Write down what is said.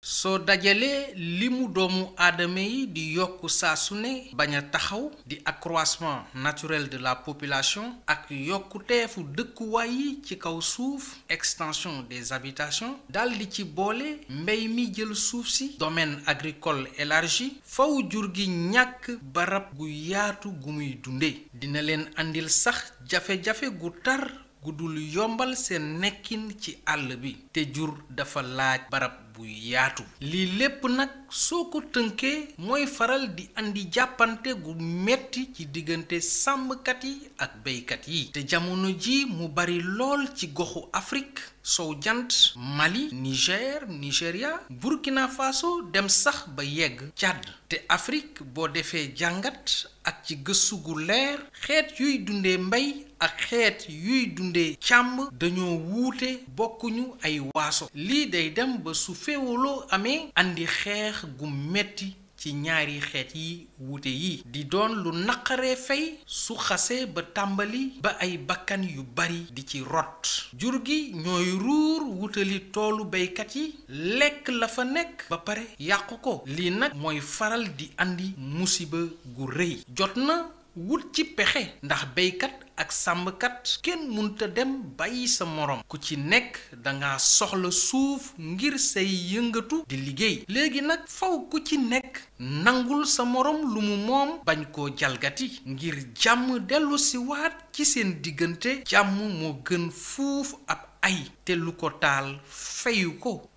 soo dajalee limu doomu aadama yi di yokk saa su ne bañ a taxaw di accroissement naturel de la population ak yokkuteefu dëkkuwaay yi ci kaw suuf extension des habitations dal di ci boole mbéy mi jël suuf si domaine agricole élargi faw jur gi ñàkk barab gu yaatu gu muy dunde dina leen andil sax jafe-jafe gu tar gu dul yombal seen nekkin ci àll bi te jur dafa laaj barab bu yaatu lii lépp nag soo ko tënkee mooy faral di andi jàppante gu metti ci diggante sàmmkat yi ak béykat yi te jamono ji mu bari lool ci goxu Afrique sow jant Mali Niger Nigeria Burkina Faso dem sax ba yegg Tchad te Afrique boo defee jàngat ak ci gëstu gu leer xeet yuy dundee mbay ak xeet yuy dundee càmm dañoo wuute bokkuñu ay waaso lii day dem ba su féewaloo amee andi xeex gu metti ci ñaari xeet yi wuute yi di doon lu naqaree fay su xasee ba tàmbali ba ay bakkan yu bari di ci rot jur gi ñooy ruur wutali toolu béykat yi lekk la fa nekk ba pare yàqu ko lii nag mooy faral di andi musiba gu rëy jot na wut ci pexe ndax béykat ak sàmmkat kenn munta dem bàyyi sa morom ku ci nekk danga soxla suuf ngir say yëngatu di liggéey léegi nag faw ku ci nekk nangul sa morom lu mu moom bañ koo jalgati ngir jàmm dellu si waat ci seen diggante jàmm moo gën fuuf ab ay te lu ko taal fayu ko